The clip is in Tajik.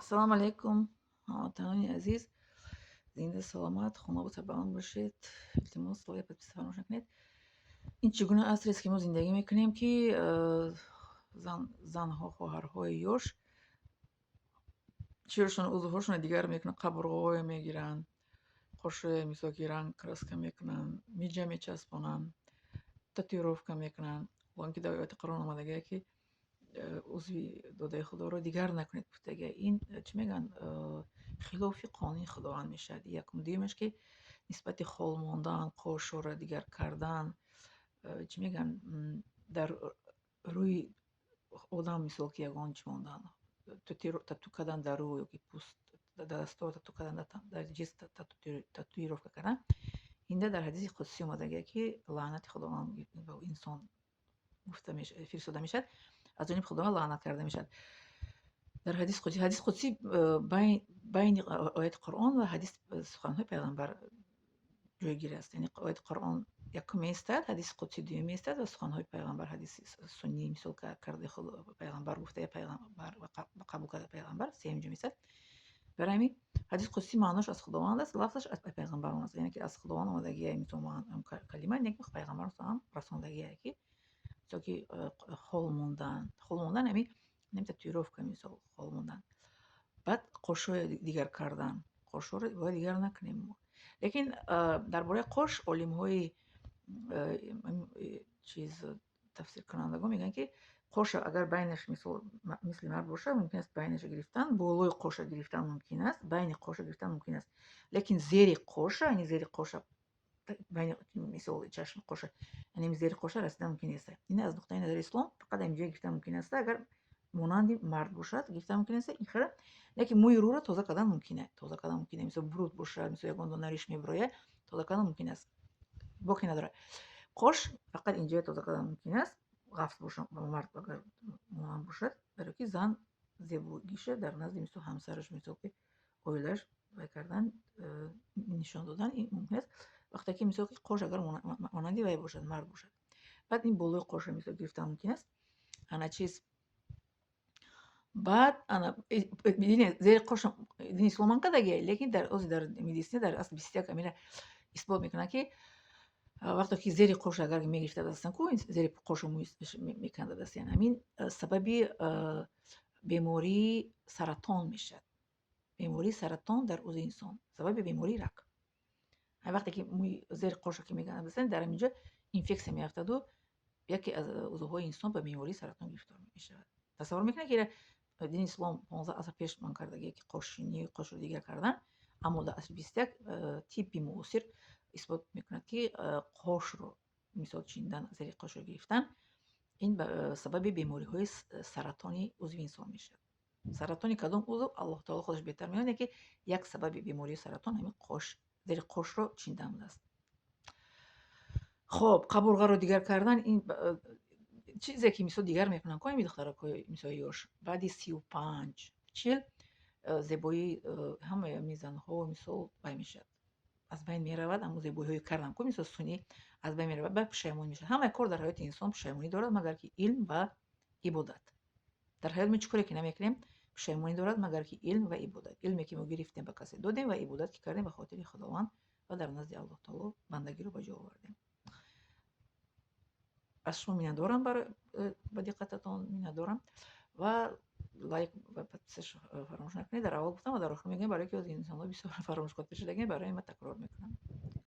Ассалому алайкум, ҳамватанони азиз, зинда, саломат, хонобу сарбаланд бошед. Илтимос, лайк, подписка фаромӯш накунед. Ин чӣ гуна асрест, ки мо зиндагӣ мекунем, ки занҳо, хоҳарҳои ёш чиёшон, узвҳошонро дигар мекунанд, қабурғаҳое мегиранд, қошҳое, мисол, ки ранг, краска мекунанд, миҷа мечаспонанд, татуировка мекунанд. Он ки дар ояти Қуръон омадагие, ки узви додаи Худоро дигар накунед, гуфтагия. Ин, чӣ мегӯянд, хилофи қонуни Худованд мешавад. Якум. Дуюмаш, ки нисбати хол мондан, қошҳоро дигар кардан, чӣ мегӯянд, дар рӯи одам, мисол, ки ягон чӣ мондан, тату кардан дар рӯ ёки пӯст, дар дастҳо тату кардан, дар ҷисм татуировка кардан, инда дар ҳадиси қудсӣ омадагие, ки лаънати Худованд ба инсон гуфта фиристода мешавад, аз ҷониби Худованд лаънат карда мешавад. Дар ҳадиси қудсӣ, ҳадиси қудсӣ байни ояти Қуръон ва ҳадис, суханҳои Пайғамбар ҷойгир аст. Яъне ояти Қуръон якум меистад, ҳадиси қудсӣ дуюм меистад ва суханҳои Пайғамбар, ҳадиси суннӣ, мисол, кардаи Пайғамбар, гуфтаи Пайғамбар ва қабул кардаи Пайғамбар сеюм ҷо меистад. Барои ҳамин ҳадиси қудсӣ маънош аз Худованд аст, лафзаш аз Пайғамбарон аст. Яъне ки аз Худованд омадагия, мисол, калима, не ки Пайғамбар расондагие, ки мисол, ки хол мондан, хол мондан, ҳамин татуировка, мисол, хол мондан, баъд қошҳои дигар кардан. Қошҳоро бояд дигар накунем мо. Лекин дар бораи қош олимҳои чиз, тафсиркунандагон мегӯянд, ки қоша агар байнаш, мисол, мисли мард бошад, мумкин аст байнаша гирифтан, болои қоша гирифтан мумкин аст, байни қоша гирифтан мумкин аст, лекин зери қоша, яъне зери қоша, байни, мисол, чашми қоша, яъне зери қоша расидан мумкин нест. Ин аз нуқтаи назари ислом фақат ҳамин ҷое гирифтан мумкин аст, агар монанди мард бошад, гирифтан мумкин аст ин хела. Лекин мӯи рӯро тоза кардан мумкин аст, тоза кардан мумкин аст. Мисол, бруд бошад, мисол, ягон дона риш мебирояд, тоза кардан мумкин аст, боке надорад. Қош фақат инҷое тоза кардан мумкин аст, ғафз боша, мард агар монанд бошад, барое ки зан зебогиша дар назди, мисол, ҳамсараш, мисол, ки оилааш вай кардан, нишон додан ин мумкин аст, вақте ки, мисол, ки қош агар монанди вай бошад, мард бошад. Баъд ин болои қоша, мисол, гирифтан мумкин аст. Ана чиз, баъд ана зери қош дини ислом ман кардагия, лекин дар ози дар медицина, дар асри 21 амира исбот мекунад, ки вақте ки зери қош агар мегирифта дастан ку, зери қошу мӯй меканда дастян, ҳамин сабаби бемории саратон мешавад, бемории саратон дар узви инсон, сабаби бемории рак. Вақте ки мӯи зери қоша ки меканда дастан, дар ҳамин ҷо инфексия меафтаду яке аз узвҳои инсон ба бемории саратон гирифтор мешавад. Тасаввур мекунед, ки дини ислом 15 аср пеш ман кардагие, ки қошшинӣ, қошро дигар кардан, аммо дар асри 21 тибби муосир исбот мекунад, ки қошро, мисол, чиндан, зери қошро гирифтан, ин сабаби бемориҳои саратони узви инсон мешавад. Саратони кадом узв, Аллоҳ таоло худаш беҳтар медонад, ки як сабаби бемории саратон ҳамин қош, зери қошро чиндан будааст. Хоб, қабурғаро дигар кардан, ин чизе ки, мисол, дигар мекунанд ко ҳами духтаракҳои, мисол, ёш, баъди 35, 40 зебоии ҳамаи ҳамин занҳо, мисол, вай мешавад, аз байн меравад. Ҳамун зебоиҳои кардам ку, мисол, сунъӣ аз байн меравад, баъд пушаймон мешавад. Ҳамаи кор дар ҳаёти инсон пушаймонӣ дорад, магар ки илм ва ибодат. Дар ҳаёт мо чӣ коре ки намекунем, пушаймонӣ дорад, магар ки илм ва ибодат. Илме ки мо гирифтем, ба касе додем ва ибодат ки кардем ба хотири Худованд ва дар назди Аллоҳ таоло бандагиро ба ҷо овардем. Аз шумо миннатдорам, ба диққататон миннатдорам ва лайк ва подписаш фаромӯш накунед. Дар аввал гуфтам ва дар охир мегӯям, барое ки инсонҳо бисёр фаромӯшхотир шудагианд, барои ман такрор мекунам.